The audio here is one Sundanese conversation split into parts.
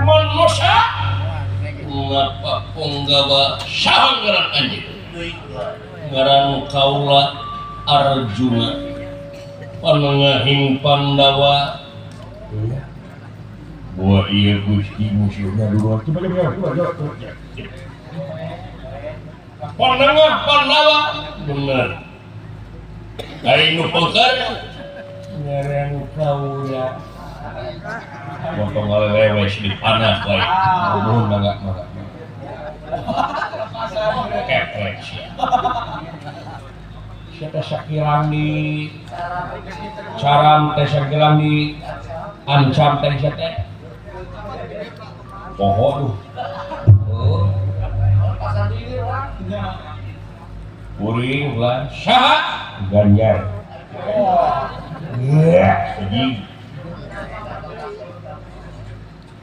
Manusia ngapa punggawa saha ngaran anjeun? Ngaran kaula Arjuna, panengahing Pandawa. Wah iya Gusti musuhnya dulu. Coba coba coba coba. Panengah Pandawa bener. Ari nu pengker ngaran kaula. Potong ngalelewes di panah wae. Nuhun mangga mangga. Keprek sia. Sia teh sakilang di caram teh sakilang di ancam teh sia teh. Poho duh. Heuh. Kuring lah saha? Ganjar. Iya, anjing.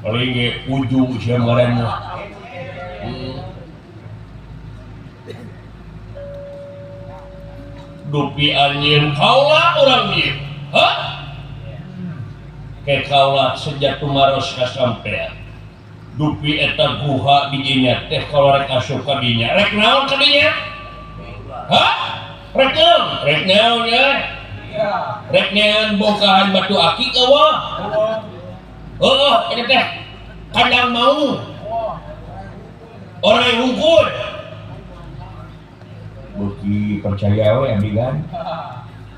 Paling ge ujung sia ngaran mah. Dupi anjeun kaula urang ieu. Hah? Ke kaula sejak tumaros ka sampean. Dupi eta guha di dinya teh kaula rek asup ka dinya. Rek naon ka dinya? Hah? Rek naon? Rek naon ya? Rek neangan bongkahan batu akik eueuh. Heueuh eta teh kandang mau. Orang hungkul. Beuki percaya we abdi kan.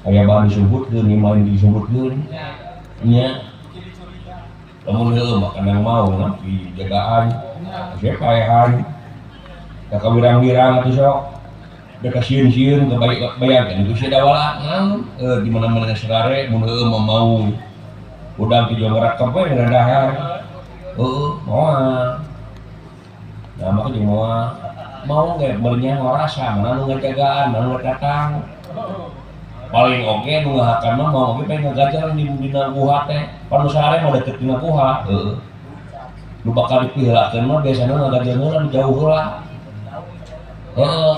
Aya bahan disebutkeun, ieu mah disebutkeun. Nya. Lamun heueuh mah kandang mau nah dijagaan. Sia paehan. Da kawirang-wirang atuh sok. Da kasieun-sieun kebayangkeun ku sia dawala naon di mana-mana sarare mun heueuh mah mau. Udang ti jongrak we dahar. Heueuh moal. Nah mah jeung moal. Mau ge beunya ngorasa mana nu ngajagaan, mana nu datang. Paling oge nu ngahakan mah mau oge pengen ngagajalan di dina guha teh. Pan nu sare mah deket dina guha, heueuh. Nu bakal dipiheulakeun mah biasana ngagajalan heula nu jauh heula. Heeh.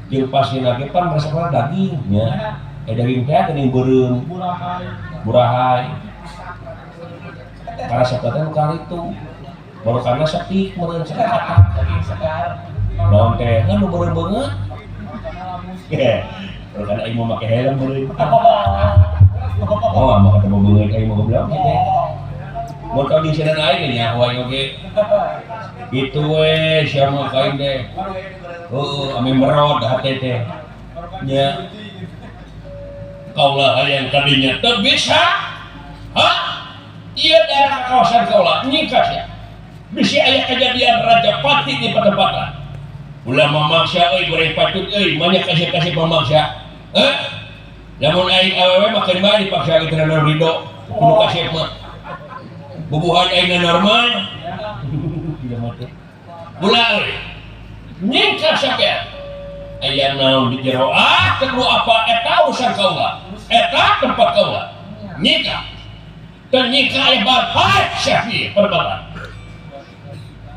Jeung pasina ge pan resepna daging nya. Daging teh geuning beureum. Burahay. Karesep teh nu karitu. Baru karena sepi meureun sakata daging segar. Naon teh nu beureum beungeut. Baru karena aing mau make helm meureun. Oh, mah ketemu beungeut aing mah goblok teh. Mun tau di sieun aing nya nyaho aing oge. Kitu we sia mah ka aing teh. Heueuh, ame merot hate teh. Nya. Kaula hayang ka dinya teu bisa. Hah? Ieu daerah kawasan kaula nyingkas ya. Bisi aya kejadian Raja Pati di patempatan. Ulah mamaksa euy goreng patut euy, banyak kasih-kasih pamaksa. Heh? Lamun aing awewe mah keun bae dipaksa ge teu ridho kudu kasih mah. Bubuhan aing normal. Ulah euy. Nyingkas sakean. Aya naon di jero ah teu kudu apa eta urusan kaula. Eta tempat kaula. Nyingkas. Teu nyingkas aya barpat syafi perbatan.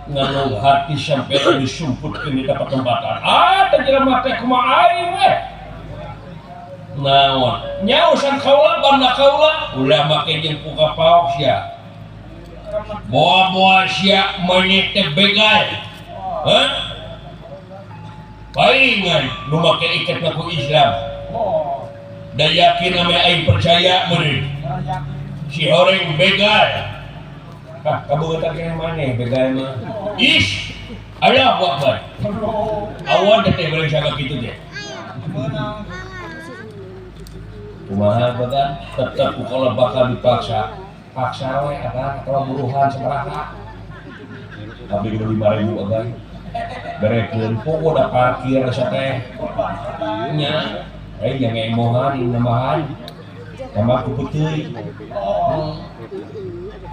Ngalung hati sampai disumputkeun di tempat tempatan. Ah, teh jelema teh kumaha aing we. Naon? Nya urusan kaula banda kaula, ulah make jeung ku kapaok sia. Boa-boa sia meuni teh begal. Hah? Palingan nu make iket ku Islam. Da yakin ame aing percaya meureun. Si horeng begal. Ah, kabugetan keneh maneh begal mah. Ish. Allahu Akbar. Awan teh goreng saga kitu teh. Kumaha bagan tetep ku kalau bakal dipaksa. Paksa we abang atawa buruhan sabaraha. Abdi kudu 5.000 abang. Berekeun pokok da parkir teh. Nya, aing yang emohan nambahan. Tambah ku puteuy.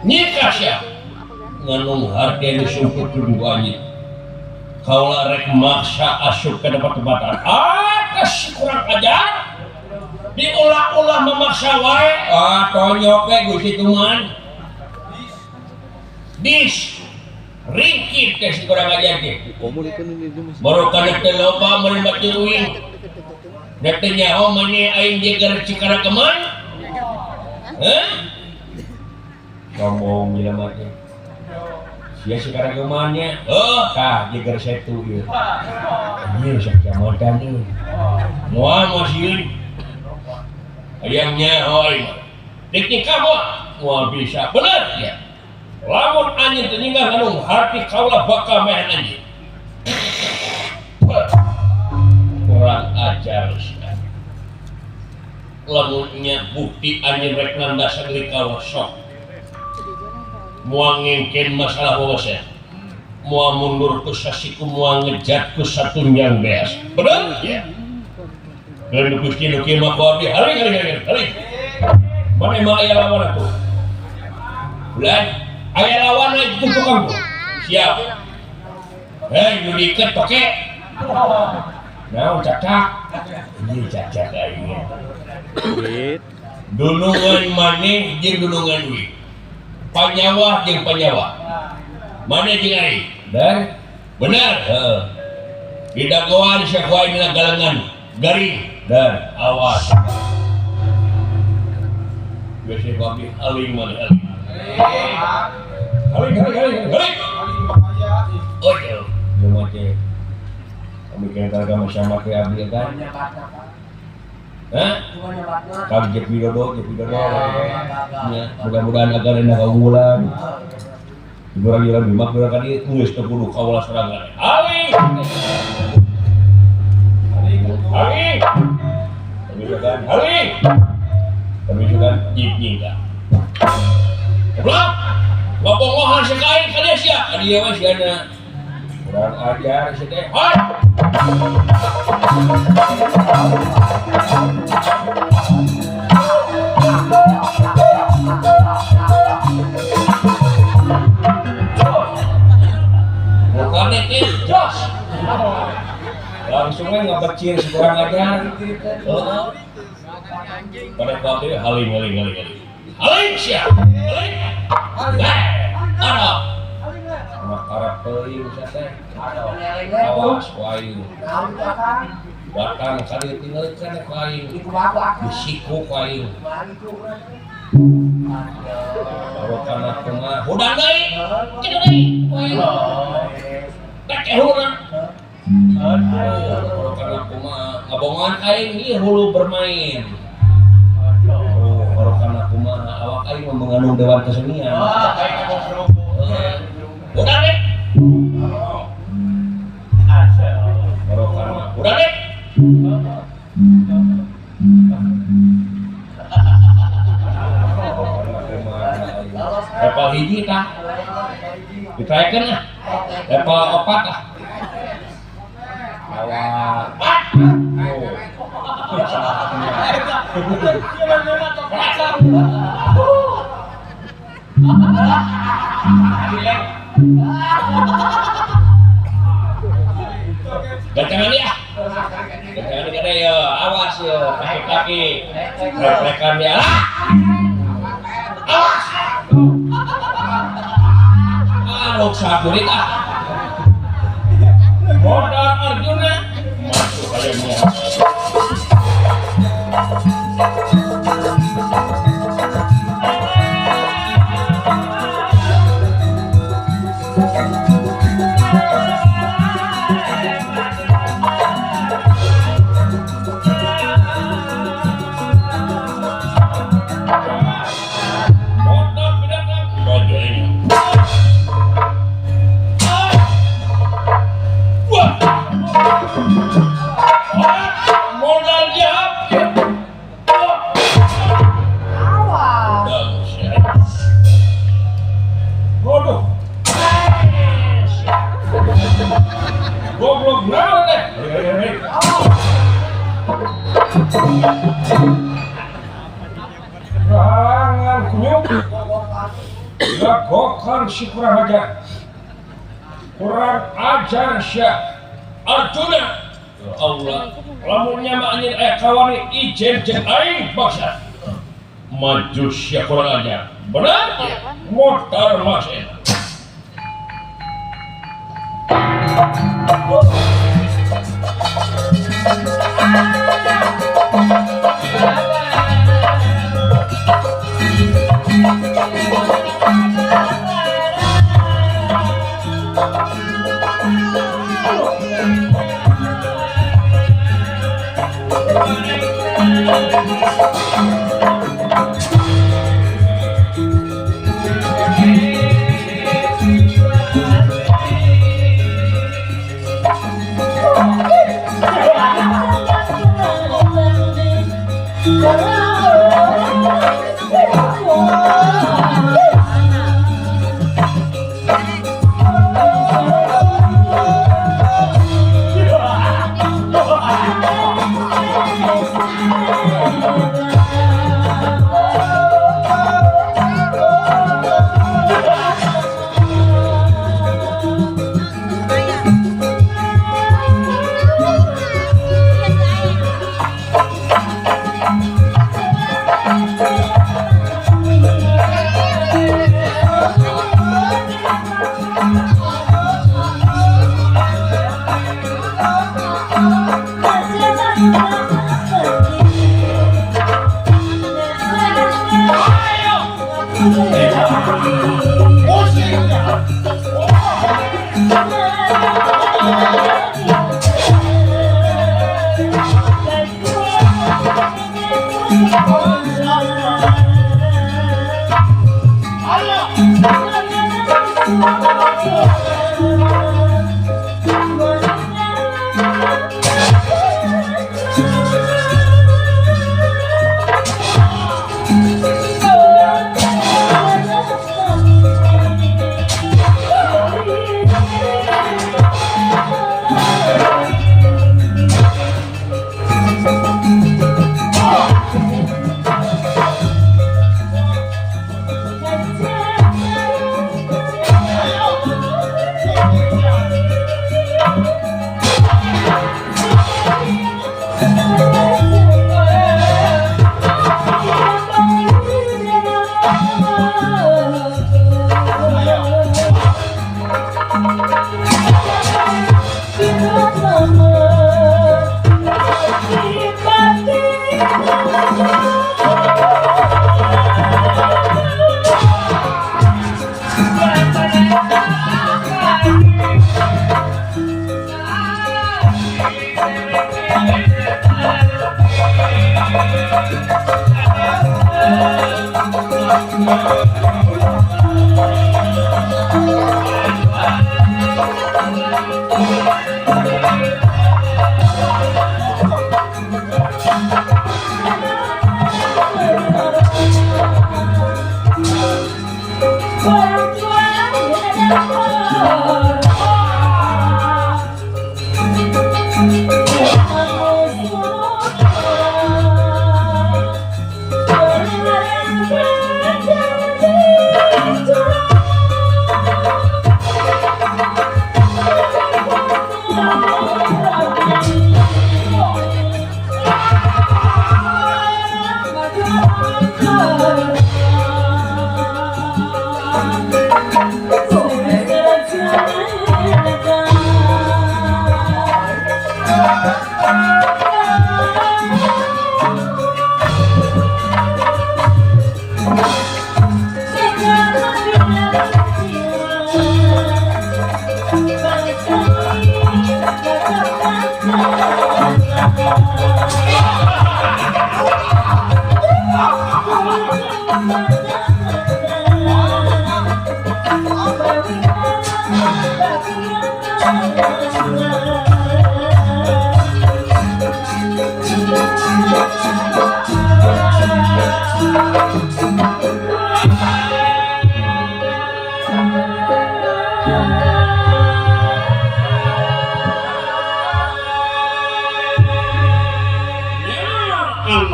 Nyika sia. Nganung harga disumput kudu anjing. Kaula rek maksa asup ke tempat-tempatan. Ah, kas kurang ajar. Diulah-ulah memaksa wae. Ah, tonyok we Gusti Tuhan. Dis ringkit teh si kurang ajar teh. Baru kana teh loba meureun batur uing. Dek teh nyaho maneh aing jeger Cikarakeman. Hah? Sombong jelema teh. Sia sekarang kemana? Oh, tah jeger setu ieu. Anjir sakecamatan euy. Moal moal sieun. Hayangnya hoi. Dik nikah moal moal bisa. Bener ya. Lamun anjeun teu nyingah nganung hati kaula bakal meh anjeun. Kurang ajar sia. Lamunnya bukti anjeun rek nanda sageri kaula sok. Moal ngengken masalah wawasan. Moal mundur ku sasiku, moal ngejat ku satunjang beas. Bener ya. Dan Gusti nu kieu mah ku abdi haling haling haling haling. Mana emang aya lawan atuh? Bulan aya lawan lagi tuh tukang tuh. Siap. Hei, nu diket toke. Naon cacak? Ieu cacak aing. Dunungan maneh jeung dunungan uing. Panyawah jeung panyawah. Maneh jeung aing. Bener? Bener. Heeh. Di dagoan sia ku aing dina galengan garing. Dan awas. Biasa ku abdi haling maneh haling. Haling haling haling haling. Oh, jelema teh. Kami kira kami sama ke abdi kan? Hah? Kang Jep Widodo, Jep Widodo. Ya, mudah-mudahan agar enak kaunggulan. Hiburan-hiburan bimak urang ka dieu geus teu kudu kaula sorangan. Haling. Haling. Kami juga haling. Kami juga jip nyingka. Goblok. Ngabongohan si kain ka dieu sia. Ka dieu mah siana. Kurang ajar si teh. Hoi. Bukan itu, jos. Langsungnya ngebecir si kurang ajar. Heeh. Pada waktu haling haling haling haling. Haling sia. Haling. Arab. Anak Arab teuing sia teh. Awas ku aing. Batang ka dieu tinggalkeun ku aing. Disiku ku aing. Barokana kumaha? Hudang deui. Kitu deui ku aing. Teh huluna. Barokana kumaha? Ngabongan aing ieu hulu bermain. Barokana kumaha? Awak aing mah mengandung dewan kesenian. Udah deh. Barokana. Udah deh. Level hiji tah. Ditraekeun ah. Level 4 ah. Awak. Gancangan dia. Gancangan dia ya, awas ya, kaki-kaki. Rek-rekan dia lah. Awas. Ah, ruksak kulit ah. Modal Arjuna masuk kalian. Rangan kunyuk lagokan si kurang ajar. Kurang ajar sia Arjuna. Allah lamunnya mah anjeun aya kawani ijen jeung aing bangsa. Maju sia kurang ajar. Benar? Motor masih.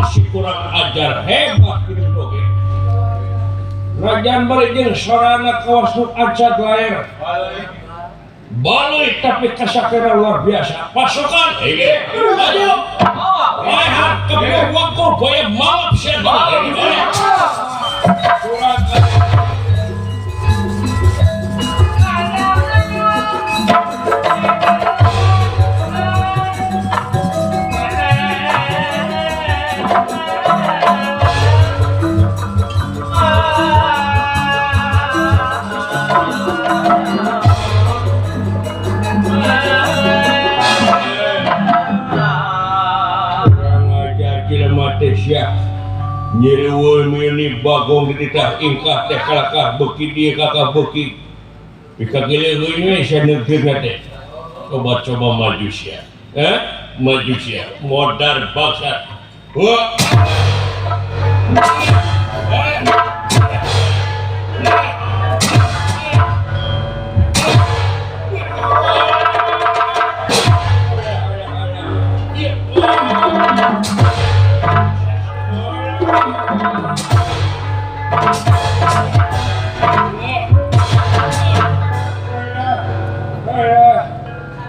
Si kurang ajar hebat gitu oge. Kerajaan bari jeung sorana kawas nu ancad laer. Balik tapi kasakera luar biasa. Pasukan ayo. Lehat kebun wangko boya malap sia. Kurang nyeri Bagong dititah ingkah teh kalakah beuki dieu kakah beuki pika geuleung we sia neugreuna teh coba-coba maju sia maju sia modar bangsa.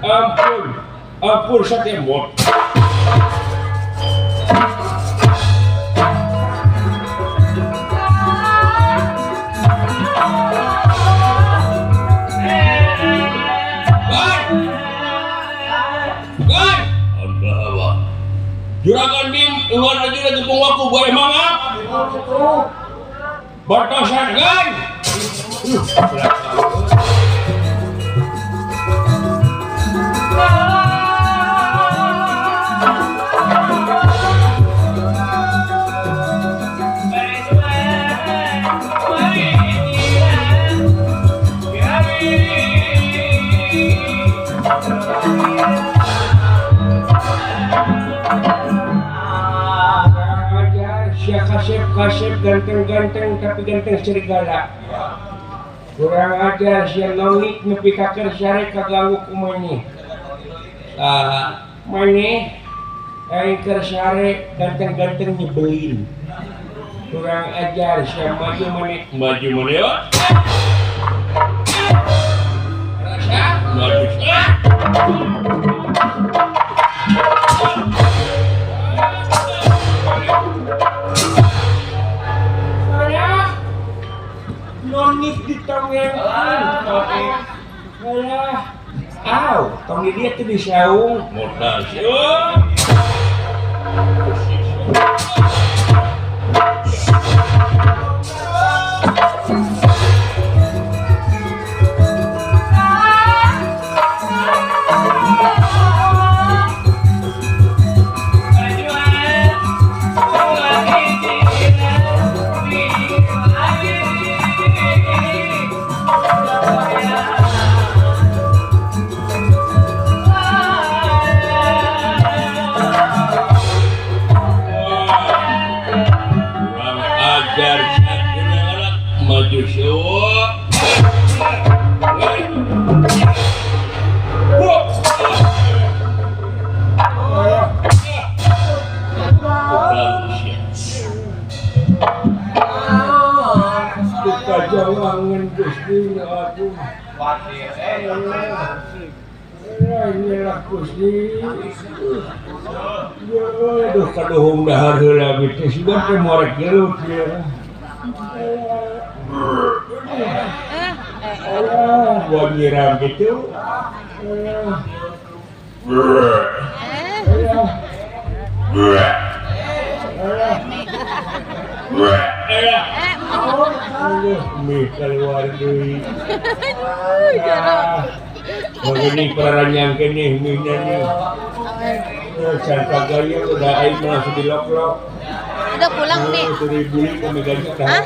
Ampun, ampun sakemot. Juragan Bim ulah aja tepung aku boleh mangap. Batasan kan. Kasep ganteng-ganteng tapi ganteng serigala. Kurang ajar sia nongik nepi ka keur sare kaganggu ku maneh. Maneh aing keur sare ganteng-ganteng nyebelin. Kurang ajar sia maju maneh, maju maneh. Rasa maju. Nonik di tongeng. Alah. Aw, tong di dia tuh di saung. Modal sih. Aduh kaduhung dahar heula gitu sugan teh morek gelut ieu. Alah, gua nyiram gitu. Mie keluar deui. Begini peranjang kene mie-nya nih. Cantik gaya udah air langsung dilok-lok. Udah pulang nih. Hah?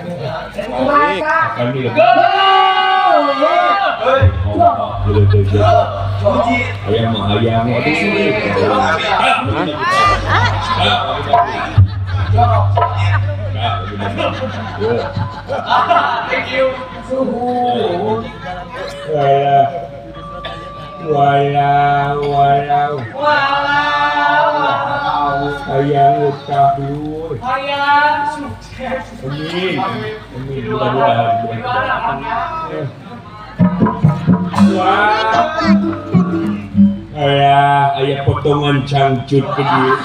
Ayam ayam Thank you. Walau walau walau ayang utabur ayang sukses. Amin amin mudah-mudahan. Wah, ayah ayah potongan cangcut ke dia.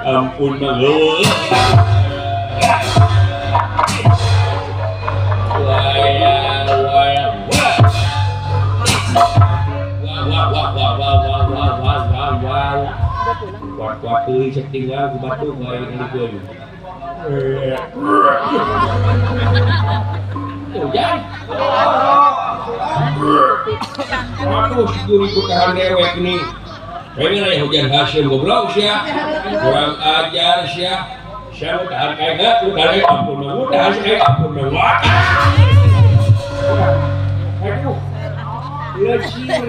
Ampun mangga. Kuat-kuat cek tinggal ku batu bae ngeukeun. Hujan. Waduh, guru ku tahan dewek nih. Pengen aya hujan hasil goblok sia. Kurang ajar sia. Sia nu tahan kayak nu tahan ampun nu tahan kayak ampun nu. Aduh. Lecir.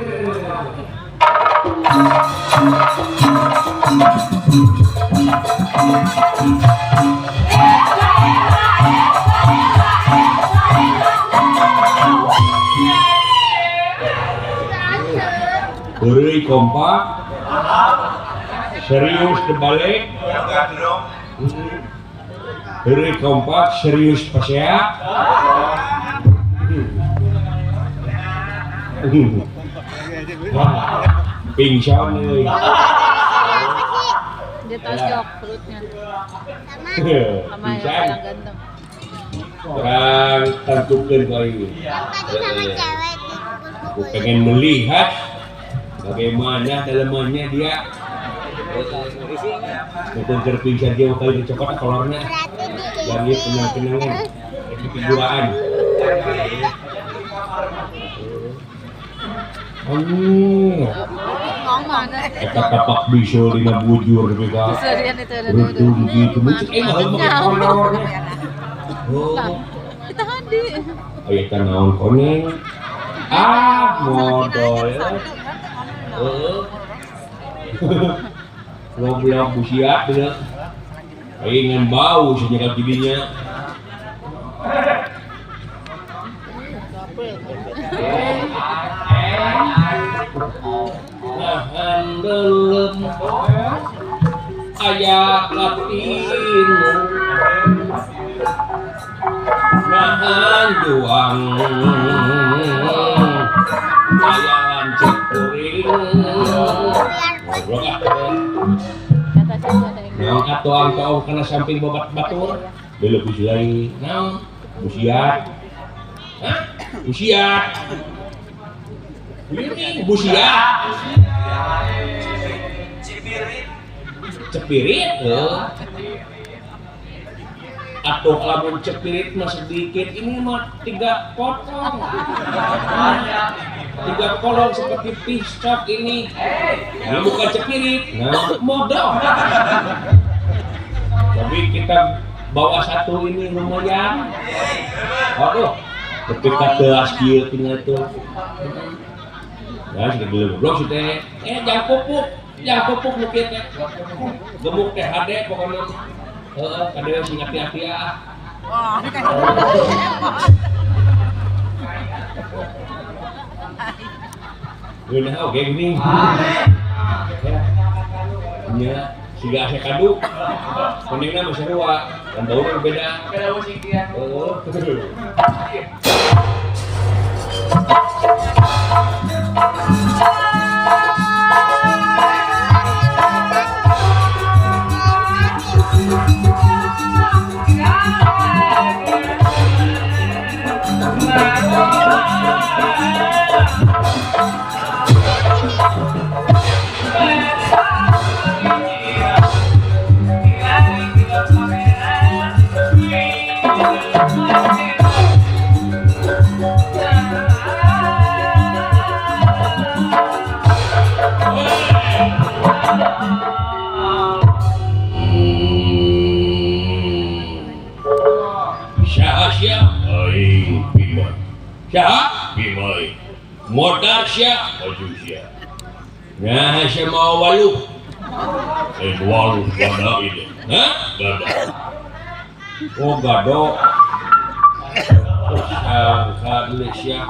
Heureuy kompak serius dibalik heureuy kompak serius pasea pingsan euy. Dia tonjok perutnya. Sama yang paling ganteng. Orang tentukeun kali. Aku pengen melihat Bagaimana dalemannya dia? Bukan terpingsan dia kali dicopot kolornya. Dan dia kenang-kenangan, figuraan. Eta tapak bisul dina bujur deui ka. Rudung gitu muncul kolornya. Oh. Ditahan di. Aya teh naon koneng. Ah, modal. Heeh. Goblok busiat bener. Aing bau sia tidinya. Nahan belum aya katinu nahan juang aya lanceuk kuring goblok ah. Naon atuh angkaung kana samping babat batur belok busiai naon busiat. Hah? Busiat. Ini busiat. Cepirit. Cepirit heuh. Atau lamun cepirit mah sedikit, ini mah 3 potong. 3 kolong seperti piscok ini. Ini bukan cepirit, nah modal. Tapi kita bawa satu ini lumayan. Waduh, ketika telas kieu tinggal tuh. Nah, sudah beli goblok sih teh. Jangan pupuk nu kieu teh. Gemuk teh hade pokoknya. Heeh, kadang sing hati-hati ah. Wah, Geunah oge geuning. Nya, siga asa kadu. Konengna mah sarua, dan bauna beda. Beda musik dia. Oh. Modal sia, baju sia. Nah, saya mau waluh. Waluh gada ini. Hah? Gada. Oh, gado. Angkat sia.